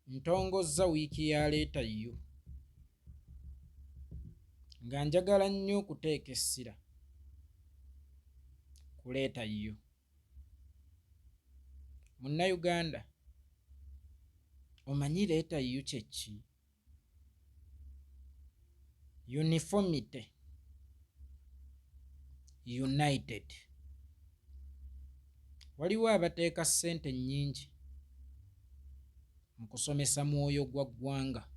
Ntongozza wiiki ya Leeta U nga njagala nnyo okuteeka essira ku Leeta U. Munnayuganda omanyi Leeta U kye ki? Uniformity United. Waliwo abateeka ssente nnyingi mu kusomesa mwoyo gwa ggwanga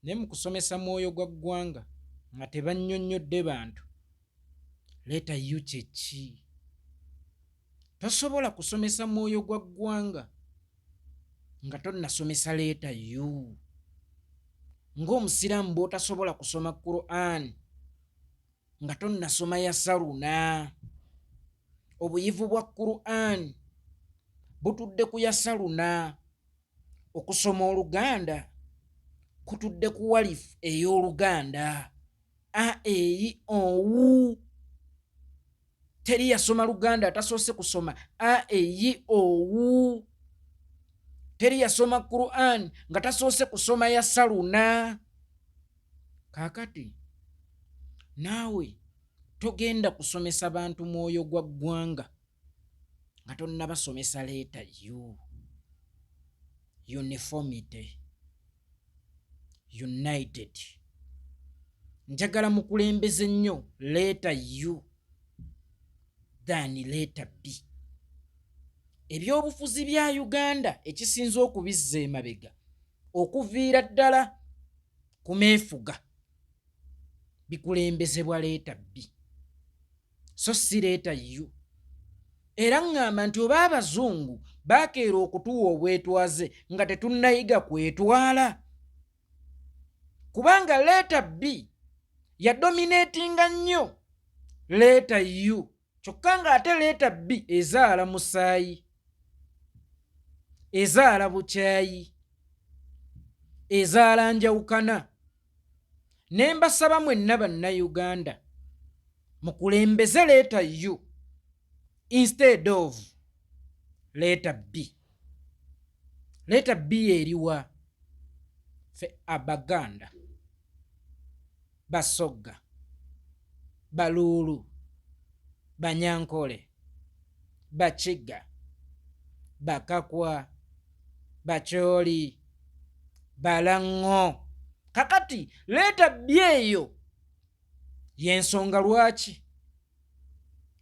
naye mu kusomesa mwoyo gwa ggwanga nga tebannyonnyodde bantu leeta u kye ki. Tosobola kusomesa mwoyo gwa ggwanga nga tonnasomesa leeta u. Ng'Omusiraamu bw'otasobola kusoma Quran nga tonnasoma yasaruna. Obuyivu bwa Quran butudde ku yasaruna. Okusoma Oluganda kutudde ku walifu ey'Oluganda. A, E, I, O, U. Teri yasoma Luganda atasoose kusoma a, e, i, o, u. Teri yasoma Quran nga tasoose kusoma yasaluna. Kaakati naawe togenda kusomesa bantu mwoyo gwa ggwanga nga tonnabasomesa leeta u. Uniformity. United. Njagala mukulembeze nnyo leeta U than leeta B. Ebyobufuzi bya Uganda ekisinze okubizza emabega okuviira ddala ku meefuga bikulembezebwa leeta B so si leeta U. Era ŋŋamba nti oba Abazungu baakeera okutuwa obwetwaze nga tetunnayiga kwetwala, kubanga leeta B yadominatinga nnyo leeta U, kyokka ng'ate leeta B ezaala musaayi, ezaala bukyayi, ezaala njawukana. Ne mbasaba mwenna Bannayuganda mukulembeze leeta U instead of leeta B. Leeta B eriwa? Ffe Abaganda, Basoga, Baluulu, Banyankole, Bakiga, Bakakwa, Bacholi, Balaŋŋo. Kakati leeta B eyo y'ensonga lwaki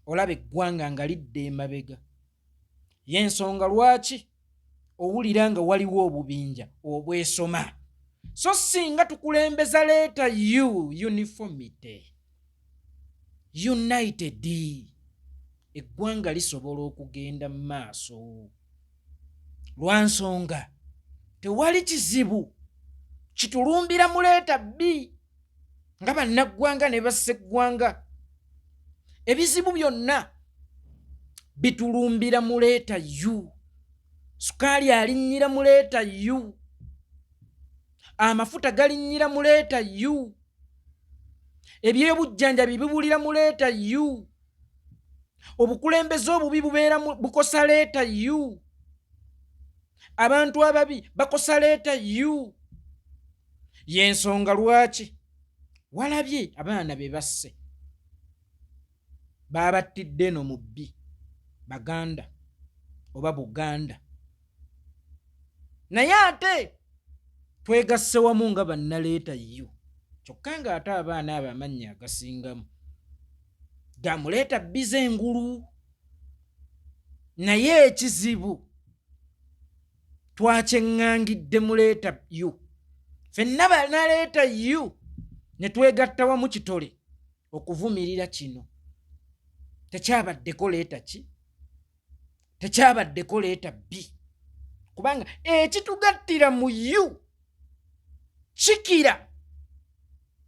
olaba eggwanga nga lidda emabega, y'ensonga lwaki owulira nga waliwo obubinja obwesoma. So singa tukulembeza leeta U, uniformity, united, eggwanga lisobola okugenda mu maaso. Lwa nsonga tewali kizibu kitulumbira mu leeta B nga bannaggwanga ne basseggwanga. Ebizibu byonna bitulumbira mu leeta U. Sukaali alinnyira mu leeta U. Amafuta galinnyira mu leeta U. Ebyebujjanjabi bibulira mu leeta U. Obukulembeze obubi bubeera bukosa leeta U. Abantu ababi bakosa leeta U. Y'ensonga lwaki walabye abaana be basse baabattidde eno mu bbi Baganda oba Buganda, naye ate twegasse wamu nga bannaleeta U, kyokka ng'ate abaana abo amannya agasingamu gamuleeta bbiza engulu. Naye ekizibu twakyeŋŋangidde mu leeta U, ffenna banaleeta U ne twegatta wamu kitole okuvumirira kino. Tekyabaddeko leeta ki, tekyabaddeko leeta B, kubanga ekitugattira mu U kikira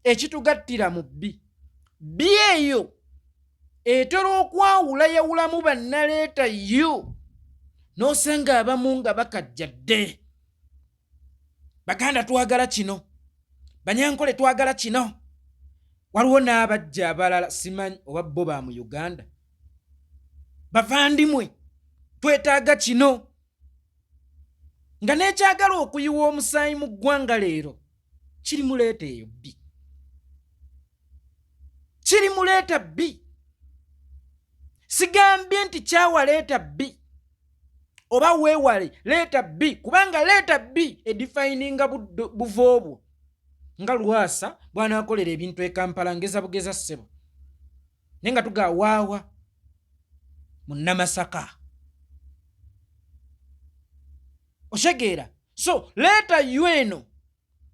ekitugattira mu B. B eyo etera okwawulayawulamu bannaleeta U, n'osanga abamu nga bakajjadde. Baganda twagala kino, Banyankole twagala kino, waliwo n'abajja abalala simanyi oba bo ba mu Uganda, bavandimwe twetaaga kino. Nga n'ekyagala okuyiwa omusaayi mu ggwanga leero kiri mu leeta eyo bbi, kiri mu leeta bbi. Sigambye nti kyawa leeta bbi oba weewale leeta bbi, kubanga leeta bbi edifayininga buvo bwo nga Lwasa bw'anaakolera ebintu e Kampala ngeza bugeza ssebo, naye nga tugawaawa Munnamasaka, otegeera? So leeta yo eno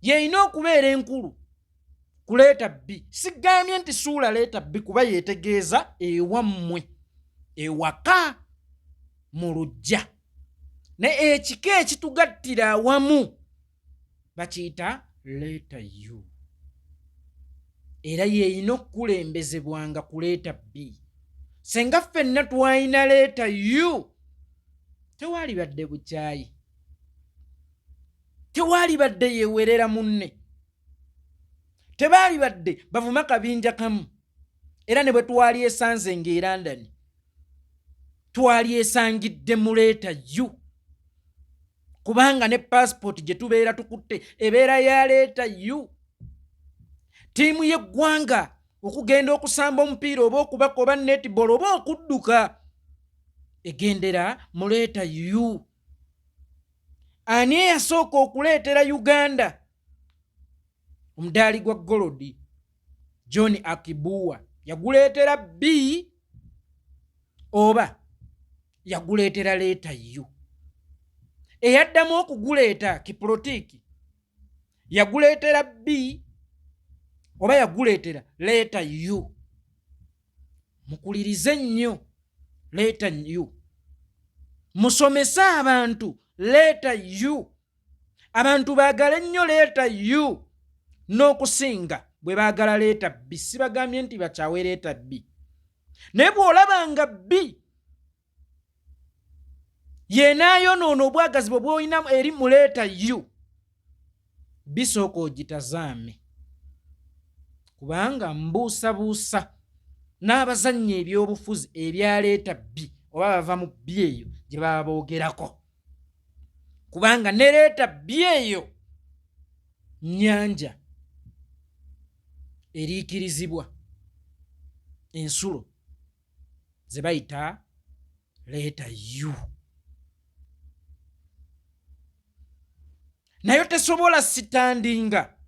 yeyina okubeera enkulu ku leeta bbi. Sigambye nti suula leeta bbi, kuba yetegeeza ewammwe ewaka mu luggya, naye ekika ekitugattira awamu bakiyita leeta u, era yeyina okukulembezebwanga ku leeta b. Senga ffenna twalina leeta u, tewaalibadde bukyayi, tewaalibadde yewerera munne, tebaalibadde bavuma kabinja kamu. Era ne bwe twali esanze ng'erandani twali esangidde mu leeta u, kubanga ne passport gye tubeera tukutte ebeera ya leeta u. Ttiimu y'eggwanga okugenda okusamba omupiira oba okubaka oba netball oba okudduka egendera mu leeta u. Ani eyasooka okuleetera Uganda omudaali gwa golodi? John Akibuwa. Yaguleetera b oba yaguleetera leeta u? Eyaddamu okuguleeta Kiprotich yaguleetera b oba yaguleetera leeta u? Mukulirize nnyo leeta u, musomese abantu leeta u, abantu baagale nnyo leeta u n'okusinga bwe baagala leeta b. Sibagambye nti bakyawe leeta b, naye bw'olaba nga b yenaayonoona obwagazi bwe bwolina eri mu leeta u, bisooka ogitazaame, kubanga mbuusabuusa n'abazannya ebyobufuzi ebyaleeta bbi oba bava mu bbi eyo gye baba boogerako, kubanga ne leeta bbi eyo nnyanja eriikirizibwa ensulo ze bayita leeta u, nayo tesobola sitandinga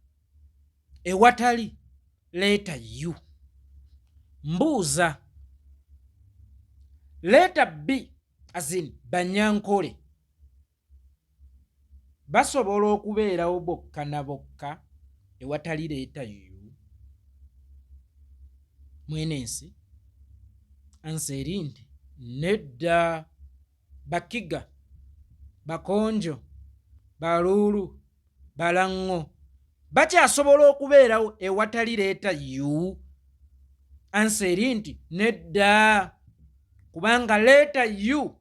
ewatali leeta u. Mbuuza, leeta b azin Banyankole basobola okubeerawo bokka na bokka ewatali leeta u mwene ensi? Ansa eri nti nedda. Bakiga, Bakonjo, Baluulu, Balaŋŋo bakyasobola okubeerawo ewatali leeta u? Ansa eri nti nedda, kubanga leeta u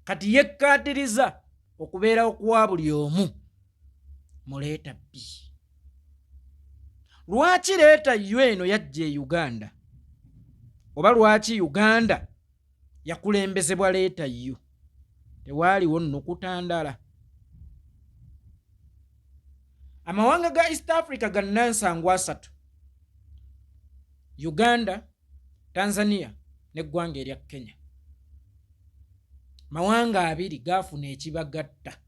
kati yekkaatiriza okubeerawo kwa buli omu mu leeta b. Lwaki leeta u eno yajja e Uganda, oba lwaki Uganda yakulembezebwa leeta u? Tewaaliwo nnukuta ndala. Amawanga ga East Africa ga nansangu asatu, Uganda, Tanzania n'eggwanga erya Kenya. Mawanga abiri gaafuna ekibagatta,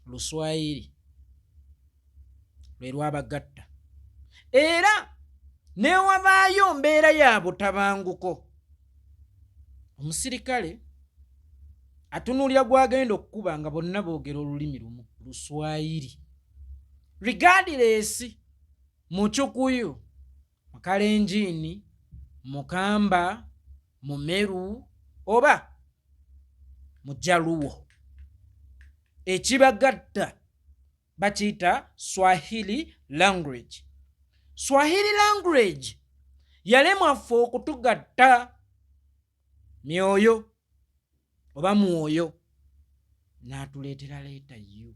Luswayiri lwe lwabagatta, era newabaayo mbeera ya butabanguko, omusirikale atunuulira gwagenda okukuba nga bonna boogera olulimi lumu, Luswayiri, regardless Mucukuyu, Mukalenjiini, Mukamba, Mumeru oba Mujaluwo. Ekibagatta bakiyita Swahili language. Swahili language yalemwa ffe okutugatta myoyo oba mwoyo, n'atuleetera leeta u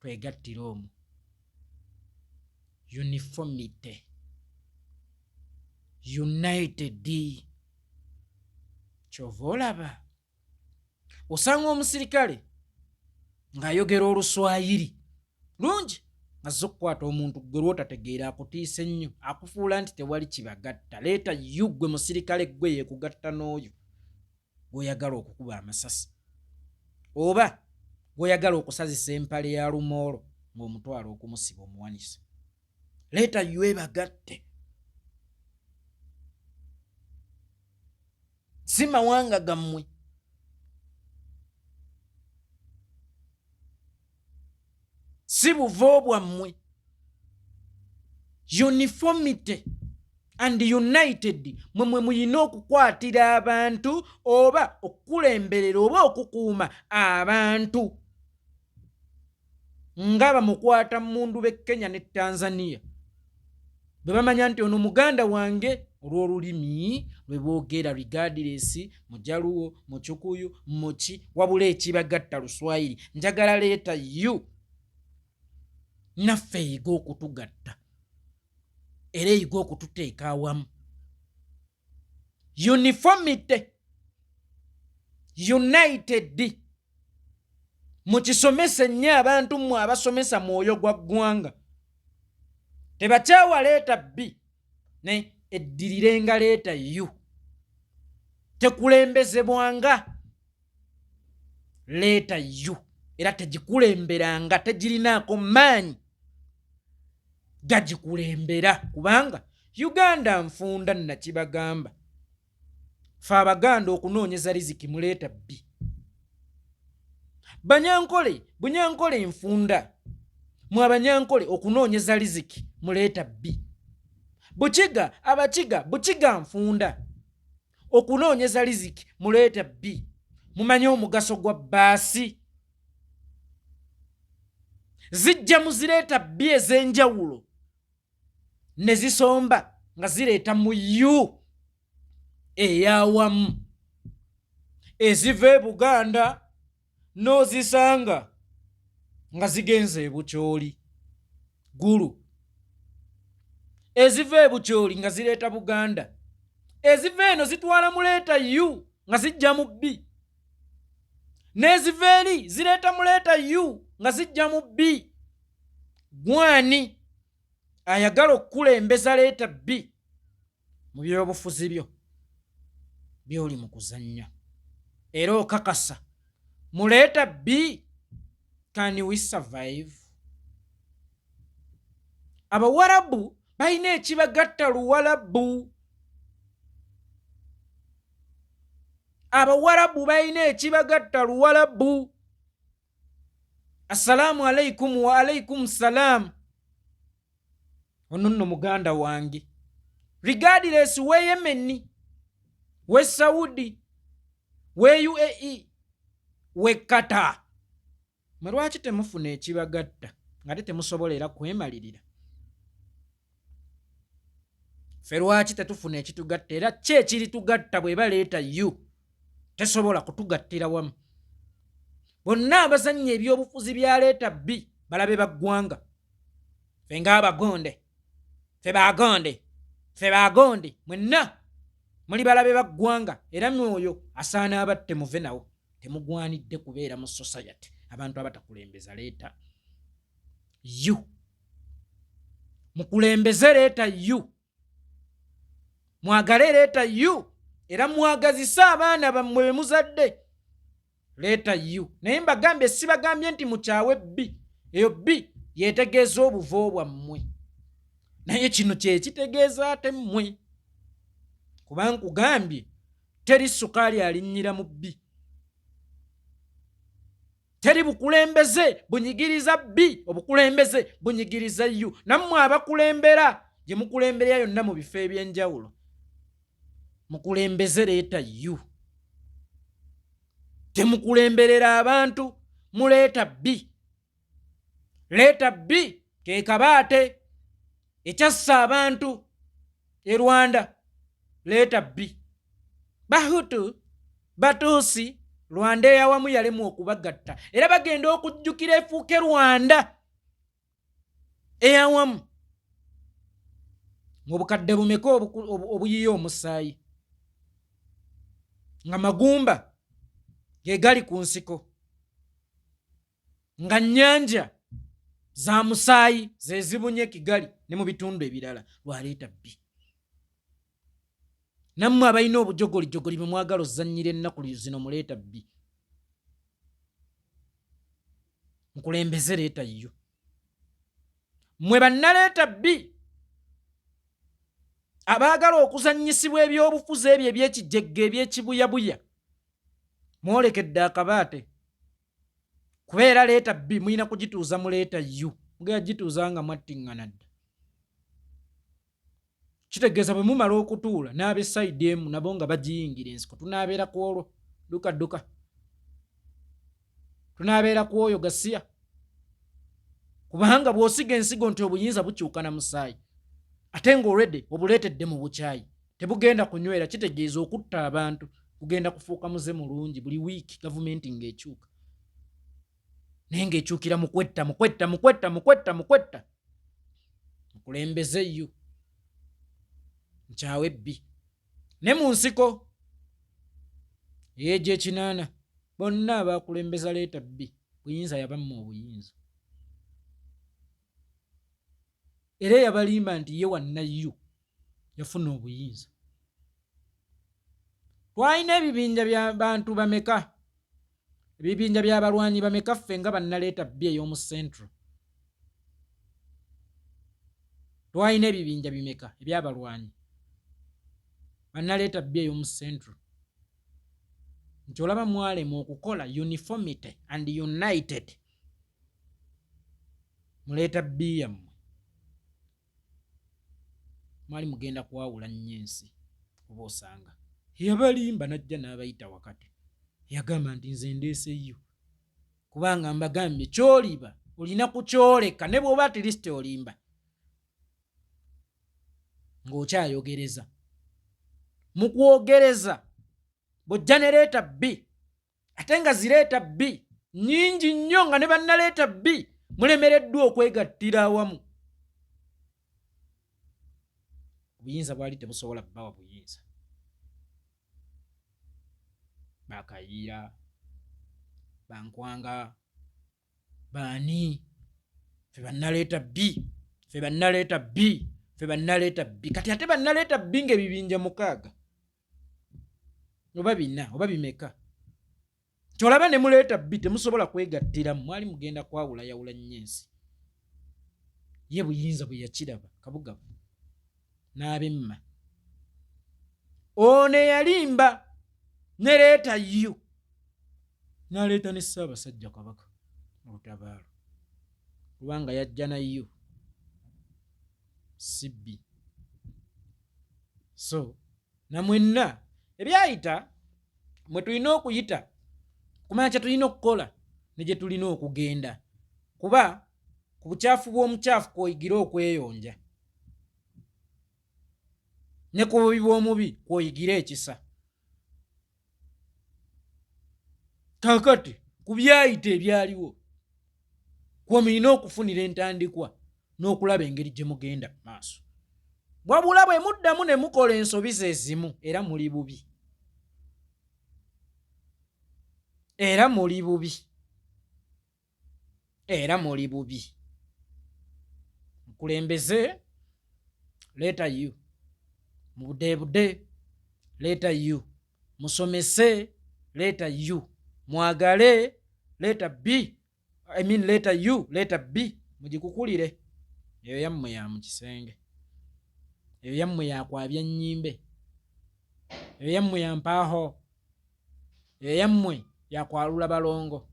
twegattire omwo, uniformity, united. Kyova olaba Osanga omusirikale ng'ayogera Oluswayiri lungi azze okukwata omuntu gwe lwotategeera, akutiisa ennyo, akufuula nti tewali kibagatta. Letter U gwe musirikale gwe yekugatta n'oyo gw'oyagala okukuba amasasi oba gw'oyagala okusazisa empale ya lumoolo ng'omutwala okumusiba omuwanisa. Letter U ebagatte, si mawanga gammwe, si buvo bwammwe. Uniformity and united, mwe mwe muyina okukwatira abantu oba okukulemberera oba okukuuma abantu nga bamukwata mundu b'e Kenya ne Tanzania bwe bamanya nti ono muganda wange olw'olulimi lwe boogera, regardless Mujaluwo, Mucukuyu, muki, wabula ekibagatta Luswayiri. Njagala letter U naffe eyiga okutugatta era eyiga okututeeka awamu. Uniformity, united, mukisomese nnyo abantu mmwe abasomesa mwoyo gwa ggwanga. Tebakyawa letter B ne eddirirenga letter U, tekulembezebwanga letter U era tegikulemberanga, tegirinaako maanyi gagikulembera, kubanga Uganda nfunda. Nakibagamba, fe Abaganda okunoonyeza riziki mu letter B. Banyankole, Bunyankole nfunda, mwe Abanyankole okunoonyeza riziki mu letter B. Bukiga, Abakiga, Bukiga nfunda, okunoonyeza riziki mu letter B. Mumanye omugaso gwa baasi zijja mu ziletter B ez'enjawulo ne zisomba nga zireeta mu U eyawamu. Eziva e Buganda n'ozisanga nga zigenze e Bukyoli Gulu, eziva e Bukyoli nga zireeta Buganda, eziva eno zitwala mu letter U nga zijja mu B, n'eziva eri zireeta mu letter U nga zijja mu B. Gwani ayagala okukulembeza letter B mu byobufuzi byo byoli mu kuzannya era okakasa mu letter B? Can we survive? Abawarabu balina ekibagatta, Luwalabu. Abawarabu balina ekibagatta, Luwalabu. Assalaamu alaikum. Wa alaikum salaamu. Ono nno muganda wange, regardless we Yemeni, we Saudi, we UAE, we Qatar. Mwe lwaki temufuna ekibagatta nga te temusobola era kwemalirira? Ffe lwaki tetufuna ekitugatta? Era ki ekiritugatta bweba letter U tesobola kutugattira wamu? Bonna abazannya ebyobufuzi bya letter B balabe ba ggwanga. Ffe ng'abagonde, ffe bagonde, ffe bagonde, mwenna muli balabe ba ggwanga era mwoyo asaana abatte muve nawo. Temugwanidde kubeera mu society abantu abatakulembeza letter U. Mukulembeze letter U, mwagale letter U era mwagazise abaana bammwe be muzadde letter U. Naye mbagambye, sibagambye nti mukyawe B. Eyo B yetegeeza obuvo bwammwe, naye kino kyekitegeeza ate mmwe, kuba nkugambye teri sukaali alinnyira mu B, teri bukulembeze bunyigiriza B, obukulembeze bunyigiriza U. Nammwe abakulembera gye mukulemberera yonna mu bifo ebyenjawulo, mukulembeze letter U. Temukulemberera abantu mu letter B. Letter B ke kabaate ekyassa abantu e Rwanda. Letter B, Bahutu, Batuusi, Rwanda eyawamu yalemwa okubagatta era bagenda okujjukira efuuke Rwanda eyawamu mu bukadde bumeka obuyiye omusaayi nga magumba. Ge gali ku nsiko nga nnyanja za musaayi ze zibunye Kigali ne mu bitundu ebirala lwa leeta bbi. Nammwe abalina obujogolijogoli bwe mwagala ozannyira ennaku zino muleeta bbi. Mukulembeze leeta yo. Mmwe bannaleeta bbi abaagala okuzannyisibwa ebyobufuzi ebyo eby'ekijegge eby'ekibuyabuya mwolekedde akabaate kubeera leeta bbi mulina kugituuza mu leeta u mugenda gituuza nga mwattiŋŋana dda. Kitegeeza bwe mumala okutuula n'ab'essayidi emu nabo nga bagiyingira ensiko tunaabeera ku olwo dduka dduka tunaabeera ku oyo gasiya kubanga bw'osiga ensigo nti obuyinza bukyuka na musaayi ate ng'olwedde obuleetedde mu bukyayi tebugenda kunywera. Kitegeeza okutta abantu kugenda kufuuka muze mulungi buli wiiki gavumenti ng'ekyuka naye ng'ekyukira mu kwetta mu kwetta mu kwetta mu kwetta mu kwetta. Mukulembeze yo nkyawe ebbi ne mu nsiko eyejo ekinaana bonna abakulembeza leeta bbi buyinza yabamma obuyinza era eyabalimba nti ye wannayu yafuna obuyinza. Twalina ebibinja bya bantu bameka, ebibinja by'abalwanyi bameka ffe nga bannaleeta bbi ey'omu Central? Twalina ebibinja bimeka ebyabalwanyi bannaleeta bbi ey'omu Central? Nti olaba mwalema okukola uniformity and united muleeta bbi yammwe mwali mugenda kwawula nnyo ensi oba osanga yabalimba najja n'abayita wakati yagamba nti nze ndeeseyo kubanga mbagambye kyoliba olina kukyoleka ne bw'oba at least olimba ng'okyayogereza mu kwogereza bw'ojja ne leeta bbi ate nga zireeta bbi nnyingi nnyo nga ne bannaleeta bbi mulemereddwa okwegattira awamu obuyinza bwali tebusobola bbawa buyinza bakayiira bankwanga baani fe bannaleeta bbi fe bannaleeta bbi fe bannaleeta bbi. Kati ate bannaleeta bbi ng'ebibinja mukaaga oba bina oba bimeka kyolaba ne muleeta bbi temusobola kwegattiramu mwali mugenda kwawulayawula nnyo ensi. Ye buyinza bwe yakiraba kabugabu n'abemma ono eyalimba ne leeta yo n'aleeta ne Ssaabasajja Kabaka mu lutabaalo kubanga yajja nayo sibbi so namwenna ebyayita mwe tulina okuyita kumanya kye tulina okukola ne gye tulina okugenda kuba ku bukyafu bw'omukyafu kwoyigira okweyonja ne ku bubi bw'omubi kwoyigira ekisa. Kakati ku byayita ebyaliwo kwomulina okufunira entandikwa n'okulaba engeri gye mugenda mu maaso. Wabula bwe muddamu ne mukola ensobi ze zimu era muli bubi, era muli bubi, era muli bubi. Mukulembeze leeta you mubudeebude, leeta you musomese, leeta you mwagale, leeta b I mean leeta u leeta b mugikukulire. Eyo yammwe ya mu kisenge, eyo yammwe yakwabya nnyimbe, eyo yammwe ya mpaaho, eyo yammwe yakwalula balongo.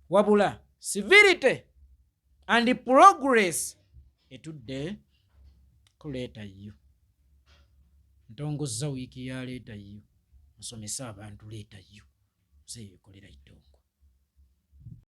Wabula civility and progress etudde kuleeta yo ntongozza wiiki ya leeta yo musomese abantu leeta yo nze yekolera itongo.